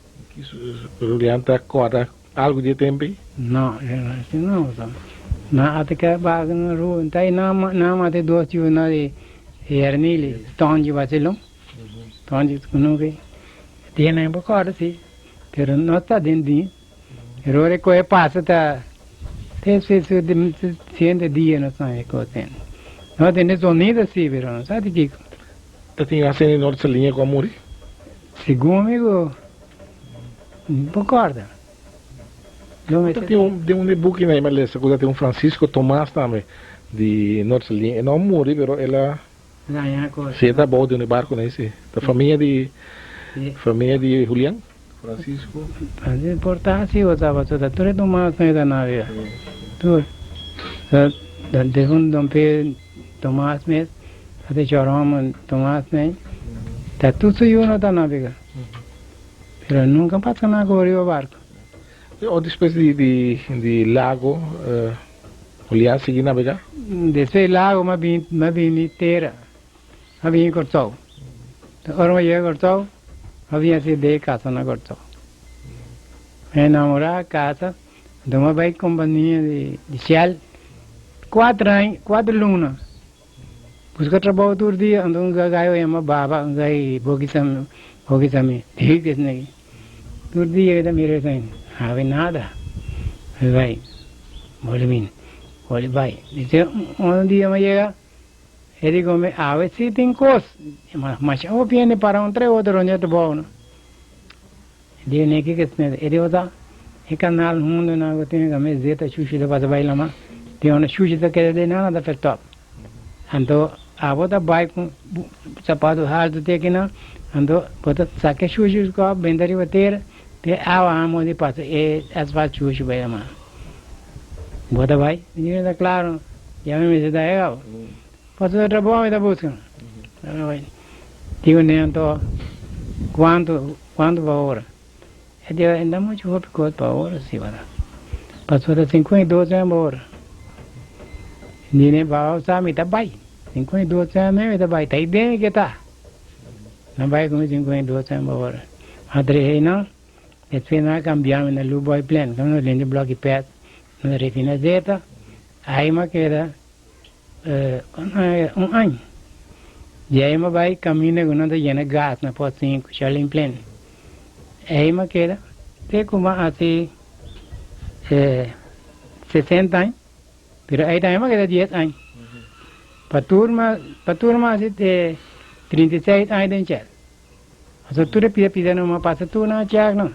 Julian ta kòrda algu di e tempu ei? No, si no. Nan ataka e barku na Aruba, nta ei nan nan mata e dos yunan di Hernili, Tonji Basilon, Tonji Kunuki. Di nan por kòrda si, pero no ta den di. Pero ora ku e pasa ta te siguiente dia nos ta e kos den. No tende sonido si pero no sa di kiko. Ta tin hasi den Norte Saliña ku a muri? Segun mi ku mi por korda. Ta tin un den un di buki nan mi a lesa ku ta tin un Francisco Tomas tambe di Norte Saliña. E no a muri pero el a Si e ta abou di un barco na ese. Ta famia di famia di Julian Francisco. Francisco por ta si o tabata ta tur e Tomas no ta nabega tur defunto don Pedro Tomas mes ta te chora homo Tomas nei ta tur su yu no ta nabega pero nunca pasa nada cu riba barco. O despues di di lago Julian sigui nabegá? Despues di lago m'a bini m'a bini tera, m'a bini Kòrsou. Ora m'a yega Kòrsou, m'a bini hasi de kasa na Kòrsou. M'a enamorá, kasa, anto m'a bai kompania di di Shell kuater aña, kuater luna. Buska trabou tur dia, anto un gai a yama baba, un gai bokisami, bokisami, di esaki. Tur dia mi ta mira esei, habi nada. Mi bai, boli bini, boli bai. Dice, un dia mi yega, e di ku mi, awe si tin kos. Ma masha hopi hende para un tres otro rond e trabou no. E di, ne kiko esei? E di, ota, e kanal hundu nan ku tin kami zeta shushi ta pasa bai lama, di unda shushi ta keda den nan, nan ta fertòp. Anto abo ta bai ku sapatu haltu te kinan, anto bo ta saka e shushi ku a benta riba tera, te awa amo di pasa e asfalt shushi bai ama. Bo ta bai? Mi di, Ta klaro, ya mi mester ta e kaba. Pasobra trabou mi ta buska. Digo ne anto, kuantu, kuantu pa ora? E di, Ainda muchu hopi kos pa ora si wara. Pasobra ta 52 aña pa ora. Di ne baba sa mi ta bai. 52 aña me mi ta bai. Ta idea mi ke ta. Na bai ku mi 52 aña pa ora. Ma trehei nan, despues nan a kambia mi na Lou Boy Plant. Kamba nos lende bloki pet, nos refina zeta. Ai mi a keda un aña. Di ei mi a bai kaminda ku nan ta yena gas na Port Sinku, Charlene Plain. Ei mi a keda te ku mi a hasi 60 aña, pero ei tambe mi a keda 10 aña. Pa tur mi pa tur mi a hasi 36 aña den Shell. Pasobra tur e pida pida nan mi a pasa tur nan a chèk nan.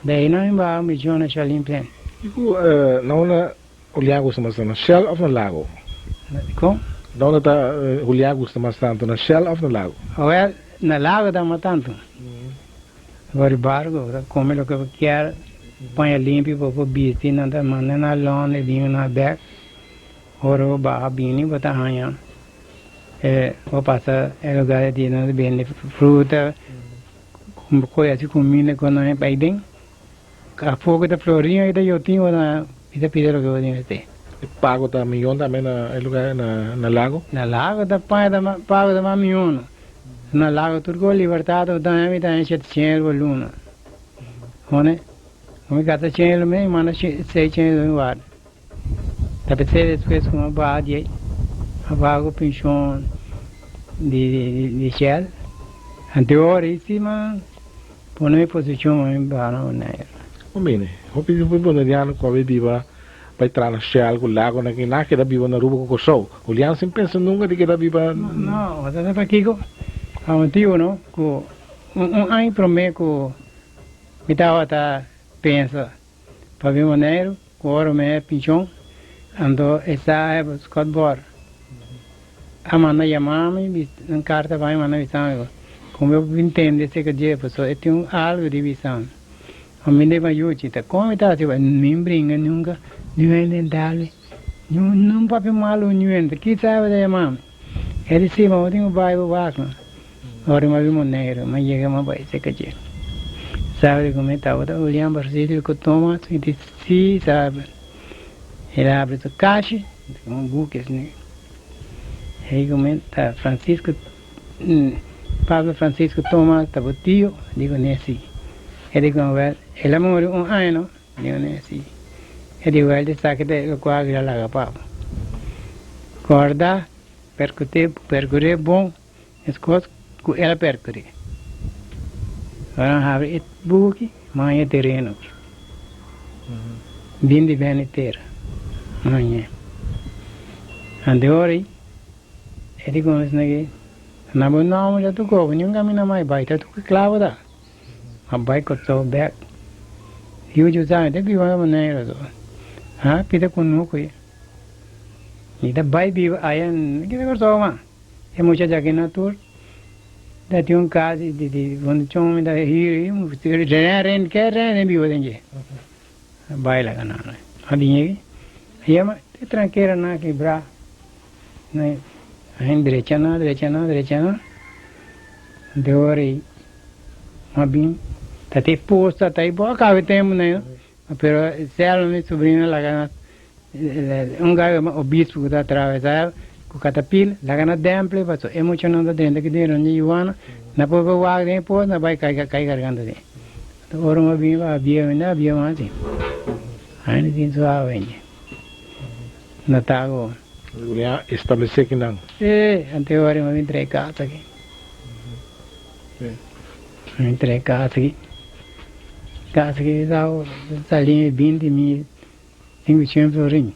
Di ei nan mi baha mi jona Charlene Plain. Kiko na unda Julián gusta mas tanto, na Shell of na Lago? Kon? Na unda ta Julián gusta mas tanto, na Shell of na Lago? Awel, na Lago ta mas tanto. Bo di barco, bo ta come loke bo kier, paña limpi bo por bisti, nan ta manda na Londres, bini na bek. Ora bo baha bini bo ta haña e bo pasa e lugar di nan ta bende fruta, koe asi cuminda ku nan e bay den. Afó ku ta florin i ta yotin bo ta pida pida loke bo tin mester. E pago ta miyon tambe na e lugar na Lago? Na Lago ta paña ta pago ta mas miyon. Na Lago tur ku libertad bo ta haña mi ta haña 700 por luna. Hone, mi gasta 100 mi manda 600 mi warda. Ta p'esei despues ku mi a baha di ei, a baha ku penshon di Shell. Anteor ei si mi pone mi posishon pa mi baha na Bonaire. Bon bini, hopi hopi boneriano ku a bai biba bai traha na Shell ku Lago na kina keda biba na Aruba ku Kòrsou. Julian sin pensa nunka di keda biba. No, bo ta sa pakiko? Pa motibu no ku un aña promé ku mi tabata pensa pa bin Boneiru ku ora mi e penshon, anto e sa e Scott Bor a manda yama mi, un karta pa mi manda bisa mi ku mi por tende aserka dje pasobra e tin un algu di bisa mi. Ma mi deba yuchi ta kon mi ta hasi mi bringa nunka niun hende dal mi niun papia malu niun hende kisa e ta yama mi e di si ma bo tin ku bai bo wak no. Ora mi a bin Boneiru, mi a yega mi a bai serka dje. Sabi ku mi tabata Julian Barcilio ku Thomas, mi di si sabi. El a habri su kashi, un buki asina. E ku mi ta Francisco, Pablo Francisco Thomas ta bo tio? Mi di ku ne si. E di ku mi wèl, el a muri un aña no? Mi di ku ne si. E di wèl di esaki ta e lokual ku el a laga pa bo. Kòrda, perkut'é, perkur'é bon. Meskos ku el a perkurí. Ora nan habri e buki, maña e tereno ki. Bin di bende tera, maña. Ante ora ei, e di kuminsá na ki, Na bo nòmber ta tur koba, niun kaminda mai bai, ta tur klabo ta. A bai Kòrsou bèk. Yu Josai ta biba na Boneiru so. Ha pita kunuku ei. Mi ta bai biba aya, mi keda Kòrsou mas. E mucha djaki na tur ta tin un kas di di bondicion mi ta hiri ren ren ke ren ren biba den dje bai laga nan a bin aki yama te trankera nan kibra na a drecha nan drecha nan drecha nan de ora ei a bin ta te posta ta bo a kabe tempo nan pero selma mi sobrino laga nan Un gai obispo ku ta atravesá ku katapil laga na dèmple pasobra e muchanan ta drenta ki den rònt di yuana na por por wak den e pos na bai kai kai garganta den. Anto ora un a bini pa abia mi na abia mas asin. Ainda tin suave ainda. Na tago. Julian establesé kinan? Sí, antes ora mi a bin trae kas aki. Mi a bin trae kas aki. Kas aki sa sali 20.000. Tin ku chen florin.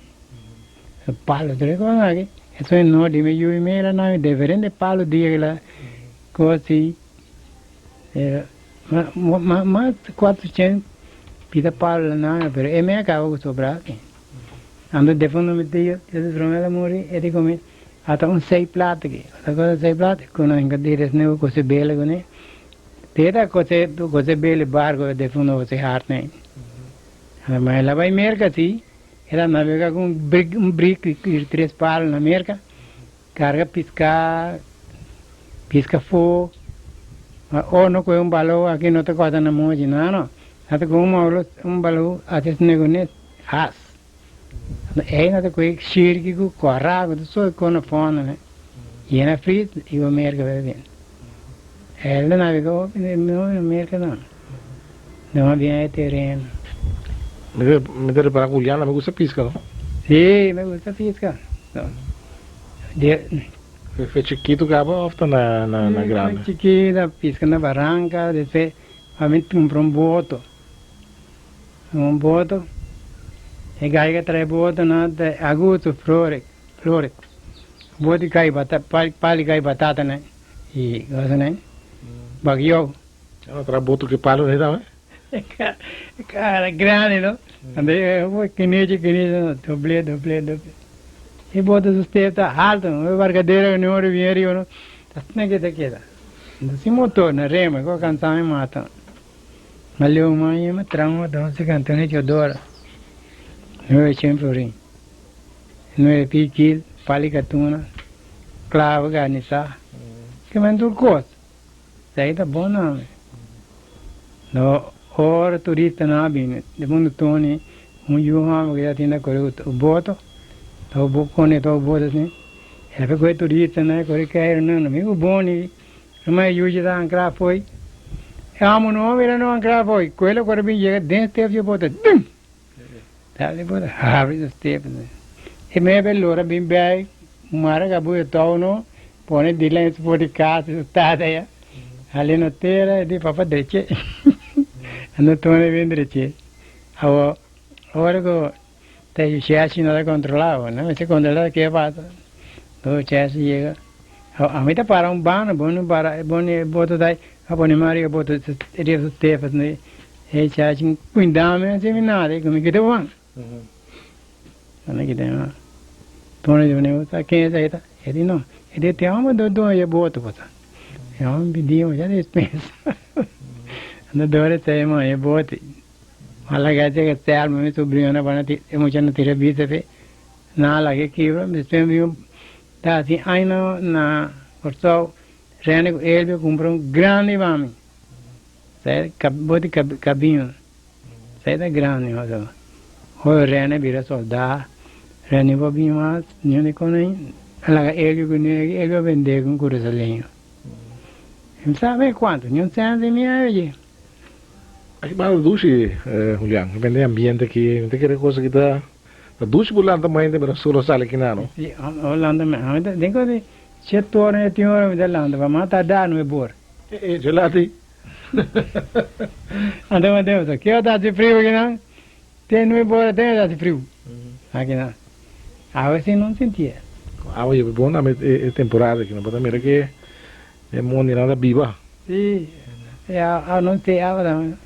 E palo tres kos aki. Eso e no di mi yu i mira na mi diferente palo dia kila kos si ma ma mas 400 pita palo la na pero e me a kaba ku sobra si. Anto defunto mi tio tio di Romel a muri e di ku mi ata un sei plat aki. Ota cosa sei plat ku no hinka di resnebu kose bele kuné. Teta kose kose bele barko defunto kose hart nei. Ma el a bai Merka si, el a nabega ku un brik un brik di tres palo na Merka, karga piska, piska fo, ma ora no kohe un balou aki no ta kòrta na mochi, no no, nan ta kohe un moulo un balou ate snegunes has, ei nan ta kohe shirki ku kòrá ku tur sort kos na fondo ne, yena fris i bai Merka bai bini. El ta nabega hopi na Merka tambe. No había e tereno. Mi ta repara cu Juliana me gusta pisca no? Si, me gusta pisca. Fe chikitu kaba òf ta na na grandi? Chikitu, piska na baranka, despues ami kumpra un boto. Un boto, e gai ka trae boto nan ta Augusto Flores, Flores. Boto kai bata, pali kai batata nan i cosa nan, bakiou. Nan a traha boto ku e palu nan tambe? Cara grandi no, ando e kinechi kinechi doble doble doble. E boto su step ta alto, e barcadero ku no ora bin ariba no, ta asina ke ta keda. Ando sin motor na rema, ku a kansa mi mata. Ma leu maña mi traha un motor si Antonio Teodoro, nueve shen florin, nueve pikil, pali katuna, clavo garnisa, kimen tur kos. Esei ta bon nòmber. No ora turistanan a bini di mundu Tony, un yu hòmber ku ya tin ta kore ku boto, ta kone ta boto asin, el a p'e kohe turistanan e kore keiru nan, mi ku boni, ruma e yuchi ta ankrá afoi, e hòmber no a mira no ankrá afoi, ku el a kore bin yega den step di e boto, dum! Dal e boto habri su step. E mebe lora bin bei, mara kabu e tou no, Pone di lensu for di casa su tata ya. Ali no tera e di papa dreche. Ando tone bin dreche. Awo ora ku ta yu cheshi no ta controla bo, no mester controla ke pasa. Do cheshi yega. Awo ami ta para un banda, bo no para, bo ni boto ta a pone mas riba boto riba su stefas no. E cheshi cuidami no haci mi nada, ku mi kita wan. Ana ki den a Tony di mane sa ken esei ta? E di no, e di te homber do doño e boto bo sa. E homber pidi mucha dispensa. Ando dor esei mo e bote. Ma laga chega Selma mi sobrino na banda e mucha na tira bisa pe nan a laga e kibra. Despues mi bin ta hasi aña na Kòrsou Rene ku Elvio kumpra un grandi pa mi. Sai bote kabino. Sai ta grandi pasobra ora Rene bira soldá, Rene por bin mas niun di kono a laga Elvio ku Negi, Elvio a bendé ku un kurasaleño. Mi sabe kuantu, niun sènt di mi a oye. Aki banda dushi, Julian, depende di ambiente aki, mi ta kere cosa ki ta dushi por lanta mañana pero solo sali kina no. Si, o lanta mañana, mi ta den ku di shete ora, e tin ora mi ta lanta, pa mas tardá nuebe ora. E, e, dje. Anto Mateo sa, Kiko ta hasi friu akinan? Te nui bora te ta hasi friu akinan. Awe si no sintié. Awe yobe bon tambe e temporada aki, no por ta mira ke e mondinan ta biba. Si, e awe no te awe tambe.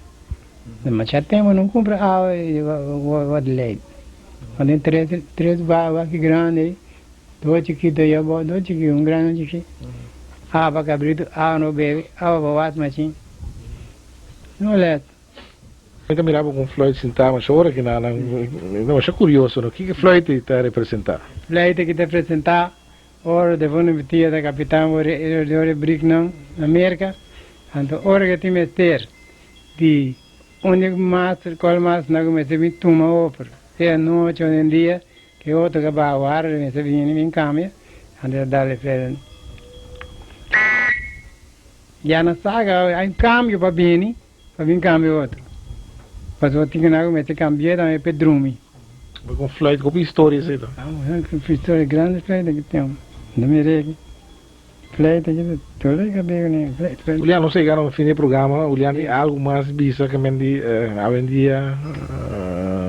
Demasiado tempo no cumpra awe wat leit. Bo tin tres tres baki grandi ei, dos chikito ei abou, dos chikito, un grandi un chikito. Awa pa cabrito, awa no bebe, awa pa was machine. No les. Mi ta mira bo con fluit sinta masha ora ki nan, mi ta masha curioso no, kiko fluit ta representa? Fluit ki ta representa ora defunto mi tia ta capitan ora e brignan na Merca, anto ora ke tin mester di un master cual master nan cu mester bin tuma over, sea nochi o den dia, ke otro ke baha warda mester bini bin cambia, anto ta dal e fluit. Ya nan sa cu hay un cambio pa bini. Pa bin cambia otro. Pasobra tin cu mester cambia tambe p'e drumi. Bo con fluit hopi historia esey ta. Historia grandi fluit aki tin. No mira aki. Fluit aki ta tur e cabia cu ne fluit fluit. Julian nos a yega na fin di e programa. Julian tin algo mas bisa ke men di awendia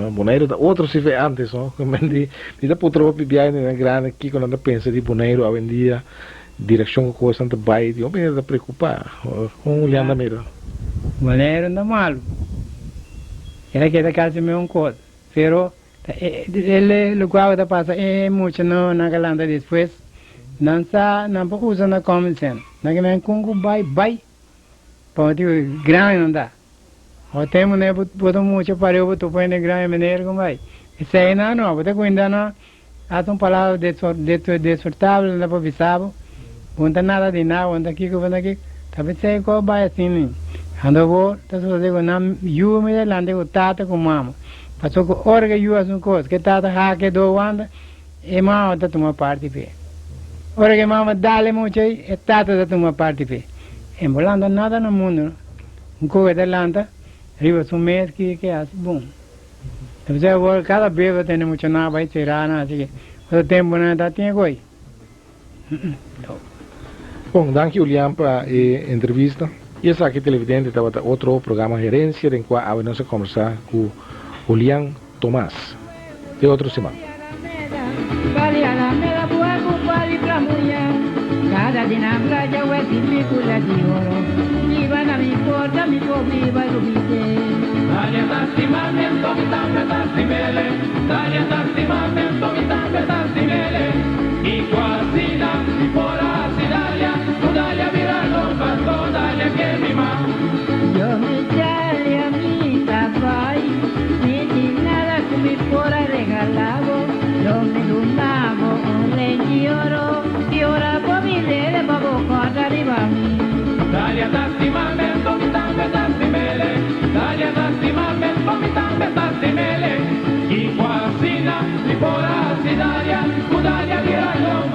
Boneiru ta otro si fe antes no. Ke men di mi ta putra hopi biahe na grandi kiko nan ta pensa di Boneiru awendia. Direccion cu cosnan ta bay di hopi hende ta preocupa. Con Julian ta mira? Boneiru no ta malu. El a keda casi meun cos. Pero e lugar cu ta pasa e mucha no nan ka lanta despues. Nan sa nan por usa na common sense. Nan ke men con cu bay bay. Pa motibu grandi nan ta. Bo tempu ne bo ta mucha pareu bo topa hende grandi manera con bay. Esey nan no. Bo ta cuinda nan. Hasta un palabra desortable nan ta por bisa bo, bo no ta nada di nada, bo no ta kiko, bo no ta kiko. Ta p'esei ku a bai asina. Anto bo ta sosodé ku nan yu mi delante ku tata ku mama. Pasobra ku ora ku e yu hasi un kos ku e tata hak e do wanta, e mama ta tuma parti p'e. Ora ku e mama dal e mucha ei, e tata ta tuma parti p'e. E bo lanta nada na mundu no. Un koe ta lanta riba su mes ki ke hasi bon. Entonces awor cada bes bo tene mucho nan a bay cera nan así que otro tempo nan ta tin e goy. Bon, danki Julian pa e entrevista. I esaki, televidente, tabata otro programa Herensia den kua awe nos a kombersá ku Julian Thomas. Te otro siman.